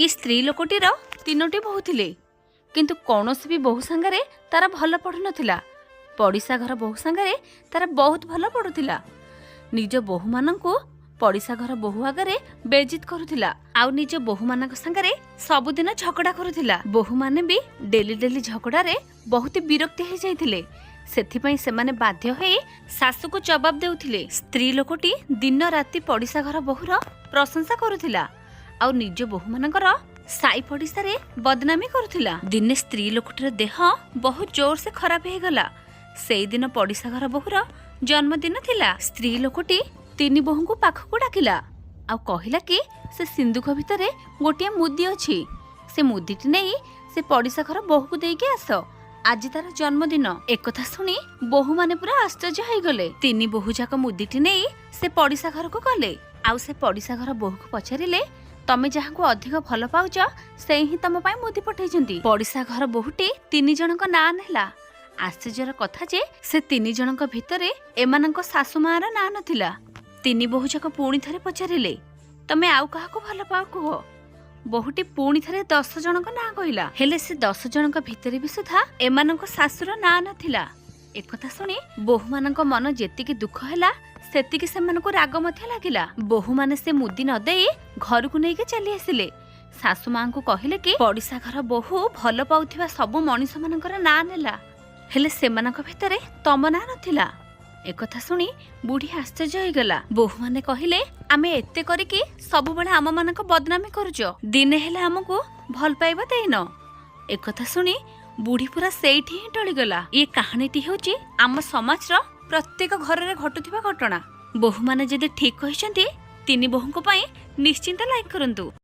ଏ ସ୍ତ୍ରୀ ଲୋକଟିର ତିନୋଟି ବୋହୂ ଥିଲେ, କିନ୍ତୁ କୌଣସି ବି ବୋହୂ ସାଙ୍ଗରେ ତାର ଭଲ ପଢ଼ୁନଥିଲା। ପଡ଼ିଶା ଘର ବୋହୂ ସାଙ୍ଗରେ ତାର ବହୁତ ଭଲ ପଢ଼ୁଥିଲା। ନିଜ ବୋହୂମାନଙ୍କୁ ପଡ଼ିଶା ଘର ବୋହୂ ଆଗରେ ବେଜିତ କରୁଥିଲା ଆଉ ନିଜ ବୋହୂମାନଙ୍କ ସାଙ୍ଗରେ ସବୁଦିନ ଝଗଡ଼ା କରୁଥିଲା। ବୋହୂମାନେ ବି ଡେଲି ଡେଲି ଝଗଡ଼ାରେ ବହୁତ ବିରକ୍ତି ହେଇଯାଇଥିଲେ। ସେଥିପାଇଁ ସେମାନେ ବାଧ୍ୟ ହୋଇ ଶାଶୁକୁ ଜବାବ ଦେଉଥିଲେ। ସ୍ତ୍ରୀ ଲୋକଟି ଦିନ ରାତି ପଡ଼ିଶା ଘର ବୋହୂର ପ୍ରଶଂସା କରୁଥିଲା ଆଉ ନିଜ ବୋହୂମାନଙ୍କର ସାଇ ପଡ଼ିଶାରେ ବଦନାମୀ କରୁଥିଲା। ଦିନେ ସ୍ତ୍ରୀ ଲୋକଟିର ଦେହ ବହୁତ ଜୋରସେ ଖରାପ ହେଇଗଲା। ସେଇଦିନ ପଡ଼ିଶା ଘର ବୋହୂର ଜନ୍ମଦିନ ଥିଲା। ସ୍ତ୍ରୀ ଲୋକଟି ତିନି ବୋହୂଙ୍କୁ ପାଖକୁ ଡାକିଲା ଆଉ କହିଲା କି ସେ ସିନ୍ଦୁକ ଭିତରେ ଗୋଟିଏ ମୁଦି ଅଛି, ସେ ମୁଦିଟି ନେଇ ସେ ପଡ଼ିଶା ଘର ବୋହୂକୁ ଦେଇକି ଆସ, ଆଜି ତାର ଜନ୍ମଦିନ। ଏକଥା ଶୁଣି ବୋହୂମାନେ ପୁରା ଆଶ୍ଚର୍ଯ୍ୟ ହେଇଗଲେ। ତିନି ବୋହୂ ଯାକ ମୁଦିଟି ନେଇ ସେ ପଡ଼ିଶା ଘରକୁ ଗଲେ ଆଉ ସେ ପଡ଼ିଶା ଘର ବୋହୂକୁ ପଚାରିଲେ, ତମେ ଯାହାକୁ ଅଧିକ ଭଲ ପାଉଛ, ସେ ହିଁ ତମ ପାଇଁ ମୁଦି ପଠେଇଛନ୍ତି। ପଡ଼ିଶା ଘର ବୋହୂଟି ତିନି ଜଣଙ୍କ ନାଁ ନେଲା। ଆଶ୍ଚର୍ଯ୍ୟର କଥା ଯେ ସେ ତିନି ଜଣଙ୍କ ଭିତରେ ଏମାନଙ୍କ ଶାଶୁ ମାଆର ନାଁ ନଥିଲା। ତିନି ବୋହୂ ଯାକ ପୁଣି ଥରେ ପଚାରିଲେ, ତମେ ଆଉ କାହାକୁ ଭଲ ପାଅ କୁହ। ବୋହୂଟି ପୁଣି ଥରେ 10 ଜଣଙ୍କ ନାଁ କହିଲା। ହେଲେ ସେ 10 ଜଣଙ୍କ ଭିତରେ ବି ସୁଦ୍ଧା ଏମାନଙ୍କ ଶାଶୁର ନାଁ ନଥିଲା। ଏକଥା ଶୁଣି ବୋହୂମାନଙ୍କ ମନ ଯେତିକି ଦୁଃଖ ହେଲା, ସେତିକି ସେମାନଙ୍କୁ ରାଗ ମଧ୍ୟ ଲାଗିଲା। ବୋହୂମାନେ ସେ ମୁଦି ନ ଦେଇ ଘରକୁ ନେଇକି ଚାଲି ଆସିଲେ। ଶାଶୁ ମାଙ୍କୁ କହିଲେ କି ପଡ଼ିଶା ଘର ବୋହୂ ଭଲ ପାଉଥିବା ସବୁ ମଣିଷମାନଙ୍କର ନାଁ ନେଲା, ହେଲେ ସେମାନଙ୍କ ଭିତରେ ତମ ନାଁ ନଥିଲା। ଏକଥା ଶୁଣି ବୁଢ଼ୀ ଆଶ୍ଚର୍ଯ୍ୟ ହେଇଗଲା। ବୋହୂମାନେ କହିଲେ, ଆମେ ଏତେ କରିକି ସବୁବେଳେ ଆମମାନଙ୍କ ବଦନାମୀ କରୁଛ, ଦିନେ ହେଲେ ଆମକୁ ଭଲ ପାଇବା ଦେଇନ। ଏକଥା ଶୁଣି ବୁଢ଼ୀ ପୁରା ସେଇଠି ହିଁ ଟଳିଗଲା। ଏ କାହାଣୀଟି ହେଉଛି ଆମ ସମାଜର ପ୍ରତ୍ୟେକ ଘରରେ ଘଟୁଥିବା ଘଟଣା। ବୋହୂମାନେ ଯଦି ଠିକ୍ କହିଛନ୍ତି, ତିନି ବୋହୂଙ୍କ ପାଇଁ ନିଶ୍ଚିନ୍ତ ଲାଇକ୍ କରନ୍ତୁ।